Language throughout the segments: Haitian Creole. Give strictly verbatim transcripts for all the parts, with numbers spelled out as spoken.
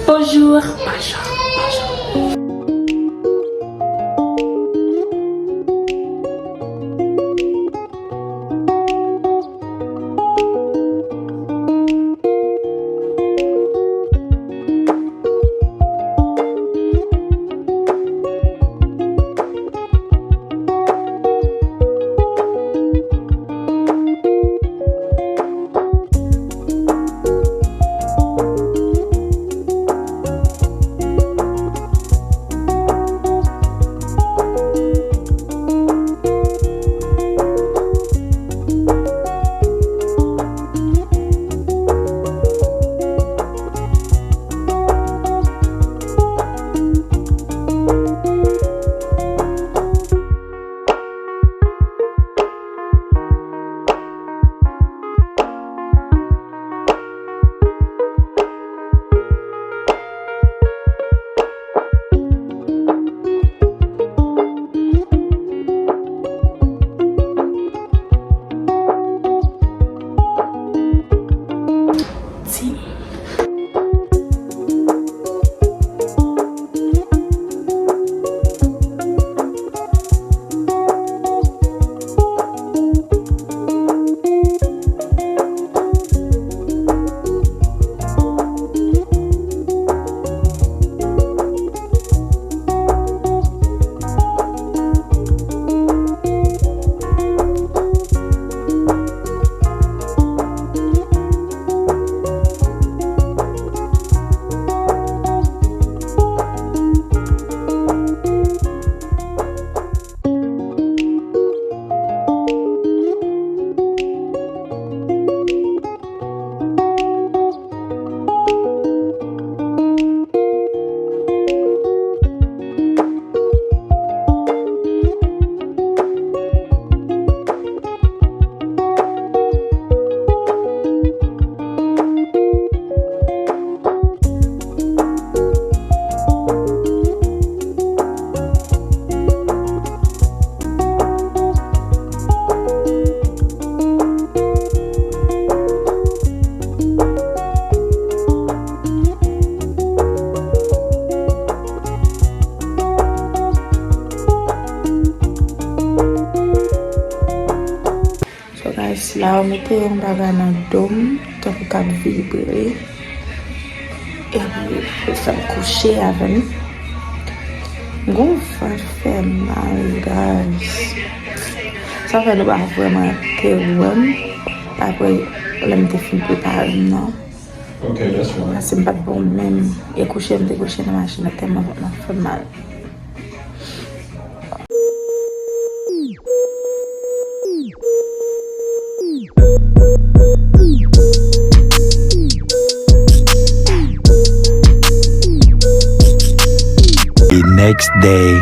Bonjour, bonjour, bonjour. So guys, la yo mete yon bagay nan do m, tankou k ap vibre. Epi, pou fè m kouche avè m. M gon vant fè mal, guys. Sa fè nou pa vrèman te wè m. Apre, lè m te fin prepare m nan. Ok, that's fine. Paske m pa t bon menm. E kouche m te kouche nan machin nan tèlman vant lan fè m mal. The next day.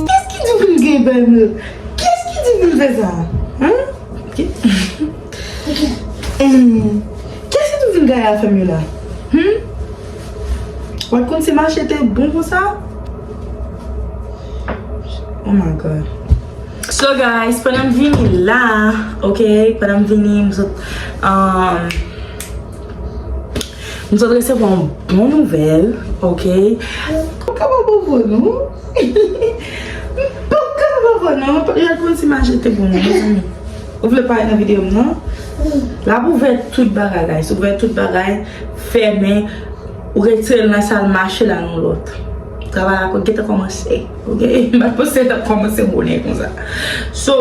Kiyès ki di w vin gen bay mwen? Kiyès ki di w vin fè sa? Hein? Ki- Hmm. Kiyès ki di w vin gaye afè m yo la? Hmm? W pa t konn si mache te bon konsa? Oh my God. So guys, pandan m vini la, ok, pandan m vini, m sot, um, m sot resevwa yon bon nouvèl, ok. M pa kapab anvo non. M pa kapab anvo non. Yo al konn si mache te bon non, mezanmi. Ou vle pale nan videyo m nan? L ap ouvè tout bagay, guys. Ouvè tout bagay, fèmen, ou retire l nan sal mache la yon lòt. Travay la gentan kòmanse, ok? M pa t panse l t ap kòmanse bonè konsa. So,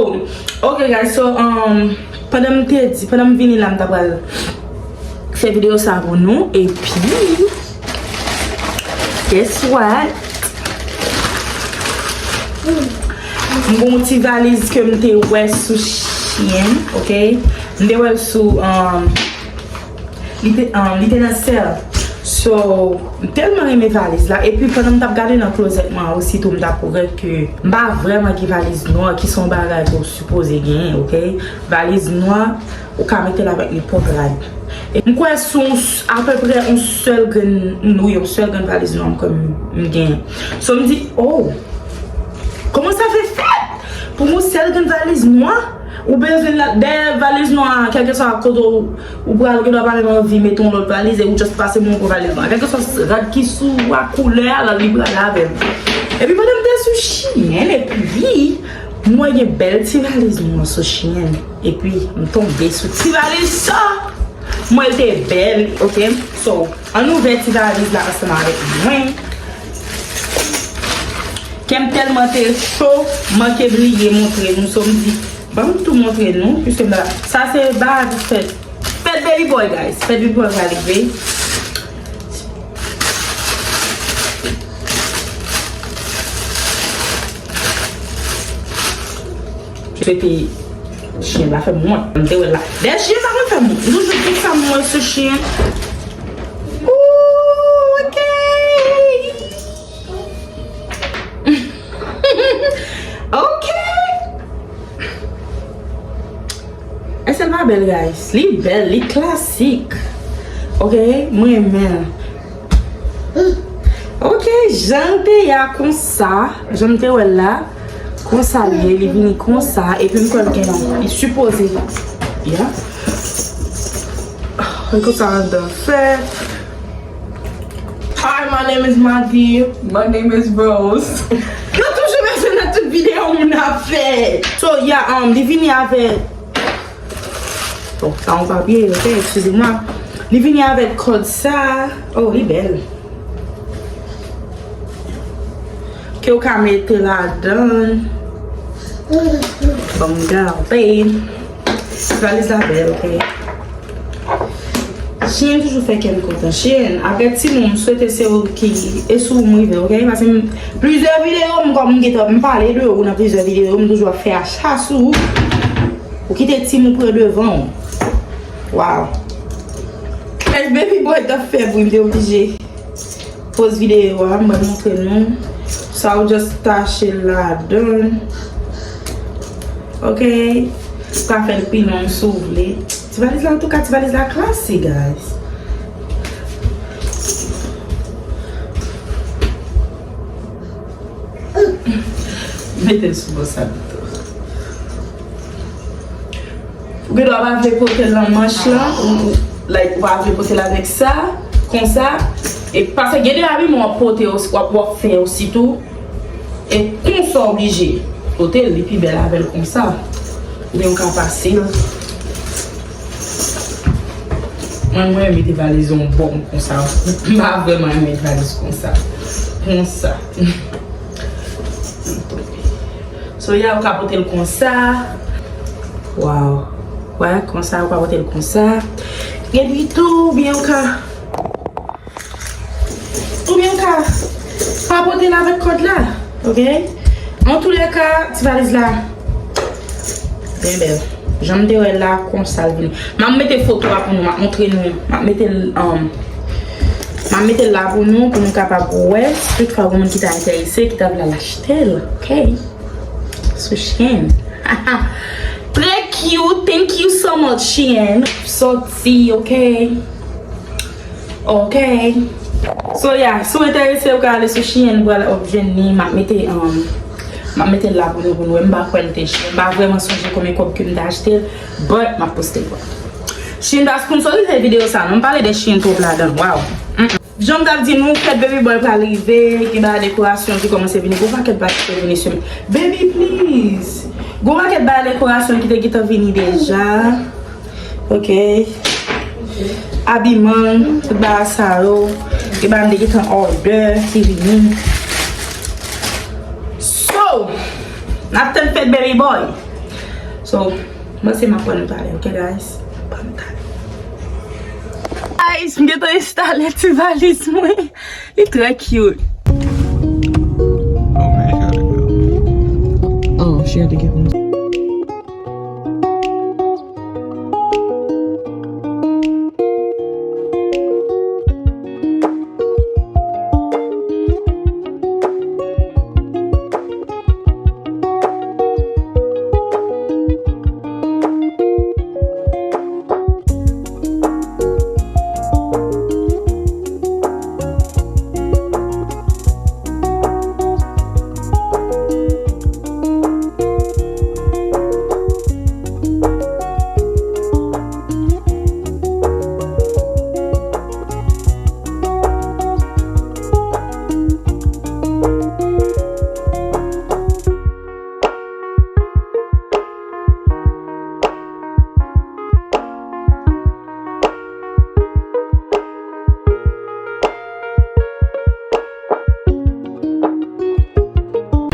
ok, guys, so, um, pandan m te di, pandan m vini la, m ta pral fè videyo sa pou nou, epi, Guess what? M gen yon ti valiz ke m te wè sou Shein, ok? M te wè l sou, um, li te, um, li te nan sale. So, m tèlman renmen valiz la. Epi, pandan m t ap gade nan klozèt mwen an osi tou, m t ap wè ke m pa vrèman gen valiz nwa, ki se yon bagay ke w sipoze genyen, ok? Valiz nwa, ou ka mete l avèk nenpòt rad. E m kwè se yon s-, apeprè yon sèl grenn, wi, yon sèl grenn valiz nwa m, m genyen. So, m di, oh, comment ça fait fait? Pou yon sèl grenn valiz nwa, ou bezwen la, dèyè valiz nwa, kèlkeswa kote w, ou pral, gen dwa pa menm anvi mete yon lòt valiz, e ou just pase yon gwo valiz nwa. Kèlkeswa s-, rad ki sou ou a, koulè a, la, li pral avè l. Epi, pandan m te sou Shein, epi, m wè gen bèl ti valiz nwa sou Shein. Epi, m tonbe sou ti valiz sa. M wè l te bèl, ok? So, ann ouvè ti valiz la ansanm avèk mwen. Kè m tèlman te cho, m manke bliye montre nou. So, m di, ban m tou montre nou, piske m la. Sa se bag fèt. Fèt baby boy, guys. Fèt baby boy va rive. Swete Shein pa fè m wont. M te wè l la. Dèyè Shein pa konn fè m wont. M toujou di sa m wè sou Shein. Ooh, ok. Ok. Èske l pa bèl, guys? Li bèl, li klasik. Ok, mwen renmen l. Ok, jan l te ye a konsa, jan m te wè l la, konsa l ye, li vini konsa, epi m kwè l gen, li sipoze, yeah. Li konsa anndan fè. Hi, my name is Maggie. My name is Rose. Yo toujou bezwen nan tout videyo moun ap fè. So, yeah, um, li vini avèk, bon, sa yon papye, ok, eskize mwa. Li vini avèk kòd sa. Oh, li bèl. Ke w ka mete ladan. Ban m gade. Valiz la bèl, ok. Shein toujou fè kè m kontan. Shein, apre timoun, m swete se ou ki, e sou ou m rive, ok? Paske m, plizyè videyo, m kòm m gentan, m pale de ou nan plizyè videyo, m toujou ap fè acha sou ou. Ou kite timoun pran devan w. Wow. Kèk baby boy t ap fè bri, m te oblije poz videyo a, m pral montre nou. Sa ou just tache l ladan. Ok? Ou ka fè l pi long si w vle. Ti valiz la, antouka, ti valiz la klase, guys. Mete l sou bò sa pito. Ou gen dwa pa vle pote l nan manch lan, ou, ou, like, ou pa vle pote l avèk sa, konsa. E paske gen de abiman w ap pote, w ap, w ap fè osi tou. E konsa w oblije pote l, li pi bèl avè l konsa. Oubyen w ka pase l. Mwen, mwen renmen mete valiz yon bò konsa. M pa vrèman renmen mete valiz konsa. Konsa. So, yeah, ou ka pote l konsa. Wow. Wè, konsa, ou ka pote l konsa. Epi tou, oubyen ou ka, oubyen ou ka pa pote l avèk kòd la. Ok? Antoulèka, ti valiz la byen bèl. Jan m te wè l la, konsa l vin. M ap mete foto a pou nou, m ap montre nou. M ap mete l, um, m ap mete l la pou nou, pou nou kapab wè. Si toutfwa gen moun ki ta enterese, ki ta vle al achte l, ok? Sou Shein. Trè cute. Thank you so much, Shein. Soti, ok? Ok. So, yeah, si w enterese, ou ka ale sou Shein, ou pral jwenn li. M ap mete, um, m ap mete l la pou nou, pou nou wè. M pa kwè l te chè. M pa vrèman sonje konbyen kòb ke m te achte l, but m ap poste l pou nou. Shein pa sponsorize videyo sa, non. M pale de Shein twòp ladan. Wow. Mm-mm. Jan m t ap di nou, fèt baby boy pral rive, gen bagay dekorasyon ki kòmanse vini, gon pakèt bagay ki te vini sou baby, please. Gon pakèt bagay dekorasyon ki te gentan vini deja. Ok. Abiman, tout bagay sa yo. Gen bagay m te gentan order ki vini. So, n ap tann fèt baby boy. So, mwen se m ap pran nou talè, ok, guys? Pran nou talè. Ay, Guys, m gentan enstale ti valiz mwen. Li trè cute. Oh man, she had to get one. Oh, she had to get one.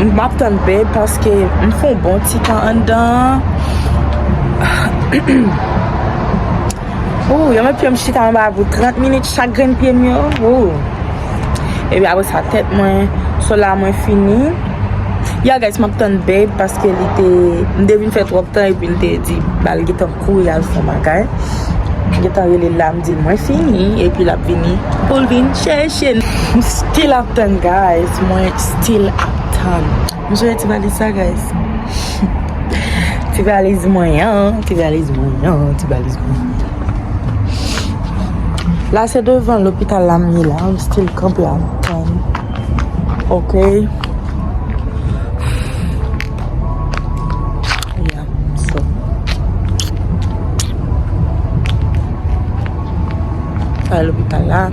M ap tann babe paske m fè yon bon ti tan anndan. Ou, yo mèt fè m chita anba pou trant minit chak grenn pye m yo. Ou. Epi apre sa, tèt mwen, so la mwen fini. Ya, guys, m ap tann babe paske li te, m te vin fè twòp tan epi l te di, ba, l gentan kouri al fè yon bagay. M gentan rele l la, m di l mwen fini, epi l ap vini pou l vin chèche m. M still ap tann, guys, mwen still ap tann. M sou ti valiz sa, guys. Ti valiz mwen an, ti valiz mwen an, ti valiz mwen an. La se devan lopital la m ye la, m still kanpe ap tann. Ok. Yeah, so. Sa lopital la.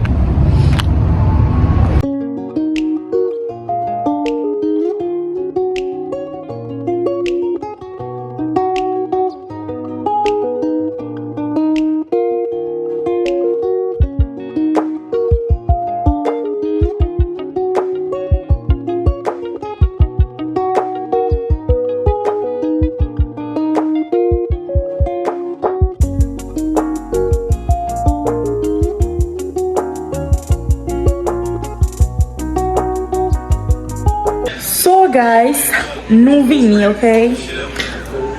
So, guys, nou vini, ok?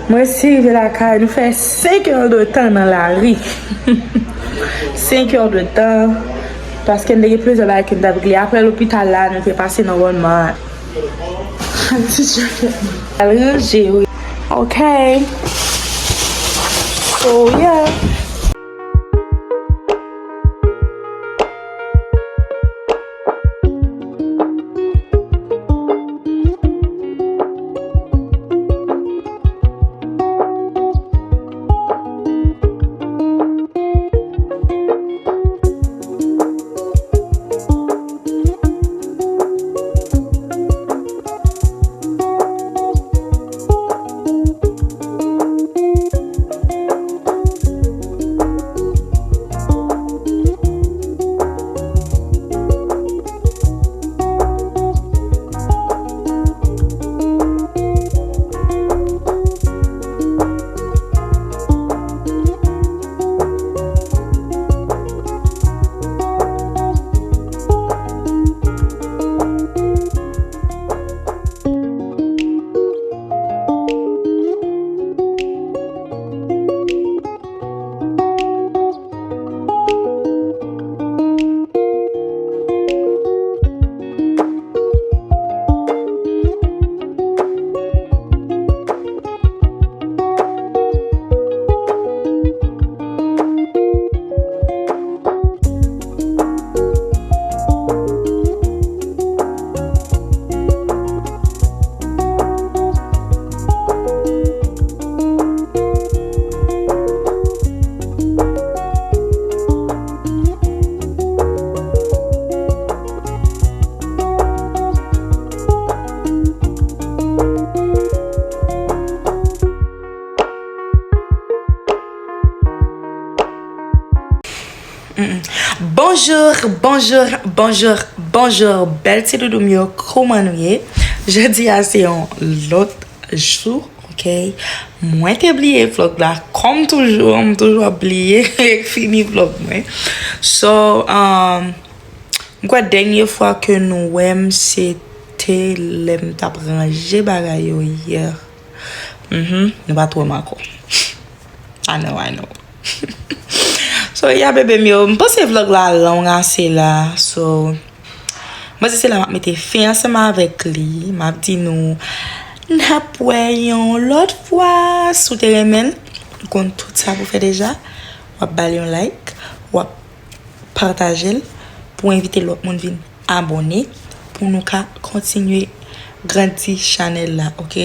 Mwen resi rive lakay, nou fè senk è de tan nan lari. Senk è de tan, paske n te gen plizyè bagay ke n t ap regle. Apre lopital la, nou te pase nan Walmart. Al ranje, wi. Ok. So, yeah. Mm. Bonjou, bonjou, bonjou, bonjou, bèl ti doudou m yo, kouman nou ye? Jodi a se yon lòt jou, yon Ok, mwen te bliye vlog la, kòm toujou, m toujou ap bliye fini vlog mwen. So, um, m kwè dènye fwa ke nou wè m, se te lè m t ap ranje bagay yo yè. Mhm, nou pa t wè m ankò. I know, I know. So, yeah, bebe m yo, m panse vlog la long ase la. So, m panse se la m ap mete fen ansanm avèk li. M ap di nou, n ap wè yon lòt fwa. Si w te renmen l, ou konn tout sa pou fè deja. W ap ba l yon like, w ap pataje l pou envite lòt moun vin abòne pou nou ka kontinye grandi chanèl la, ok?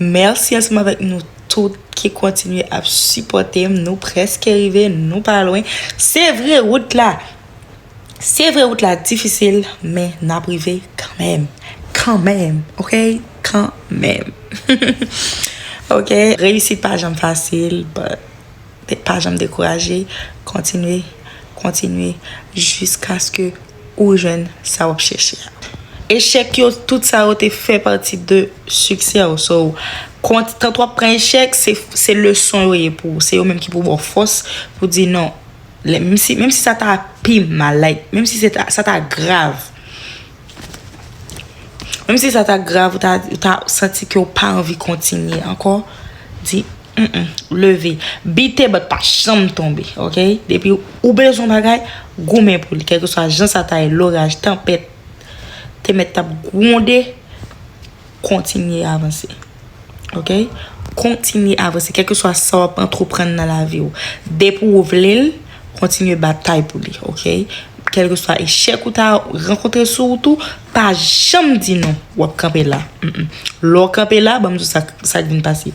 Mèsi ansanm avèk nou tout ki kontinye ap sipòte m. Nou prèske rive, nou pa lwen. Se vre wout la, se vre wout la difisil, men n ap rive kanmenm. Kanmenm, ok? Kanmenm. Ok, reyisit pa janm fasil, but pa janm dekouraje, kontinye, kontinye, jiskaske ou jwenn sa w ap chèche a. Echèk yo, tout sa yo te fè pati de siksè w. So, kont, tan w ap pran echèk, se, se leson yo ye pou ou. Se yo menm ki pou ba w fòs pou di non. Lè, menm si, menm si sa ta pi mal, like, menm si se ta, sa ta grav, menm si sa ta grav, ou ta, ou ta santi ke w pa anvi kontinye ankò, di, mm, leve, bite, but pa janm tonbe, ok? Depi ou bezwen bagay, goumen pou li, kèlkeswa jan sa ta ye, loraj, tanpèt, te mèt t ap gwonde, kontinye avanse, ok? Kontinye avanse, kèlkeswa sa w ap antreprann nan lavi w. Depi w vle l, kontinye batay pou li, ok? Kèlkeswa echèk ou ta rankontre sou wout ou, pa janm di non. W ap kanpe la. Mm-mm. Lè w kanpe la, ban m di w sa, sa k vin pase.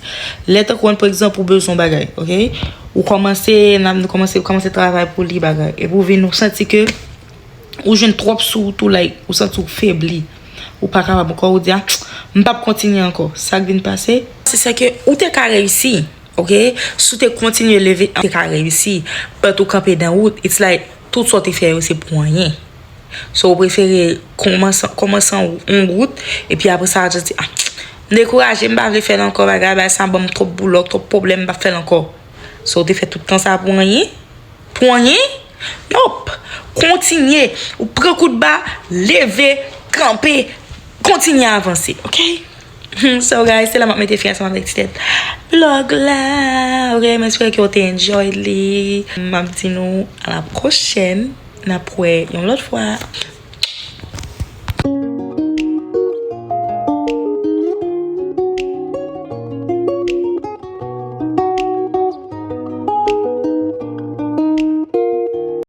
Lè tankou, pa egzanp, ou bezwen yon bagay, ok? Ou kòmanse, n ap, nou kòmanse, ou kòmanse travay pou li bagay. Epi w vin, ou santi ke ou jwenn twòp sou wout ou, like, ou santi w febli. Ou pa kapab ankò, ou di, ah, m p ap kontinye ankò. Sa k vin pase, se, se ke ou te ka reyisi, ok? Si w te kontinye leve, ou te ka reyisi. But ou kanpe nan wout, it's like, tout sa w te fè yo, se pou anyen. So, ou prefere kòmanse, kòmanse yon wout, epi apre sa, just di, ah, m dekouraje, m pa vle fè l ankò, bagay, bagay sa ban m twòp boulòk, twòp pwoblèm, m p ap fè l ankò. So, ou te fè tout tan sa pou anyen? Pou anyen? Nope! Kontinye. Ou pran kout ba, leve, kanpe, kontinye avanse, ok? So, guys, se la m ap mete fen ansanm avèk ti tèt vlog la, ok? M espere ke w te enjoy li. M ap di nou a la pwochèn. N ap wè yon lòt fwa.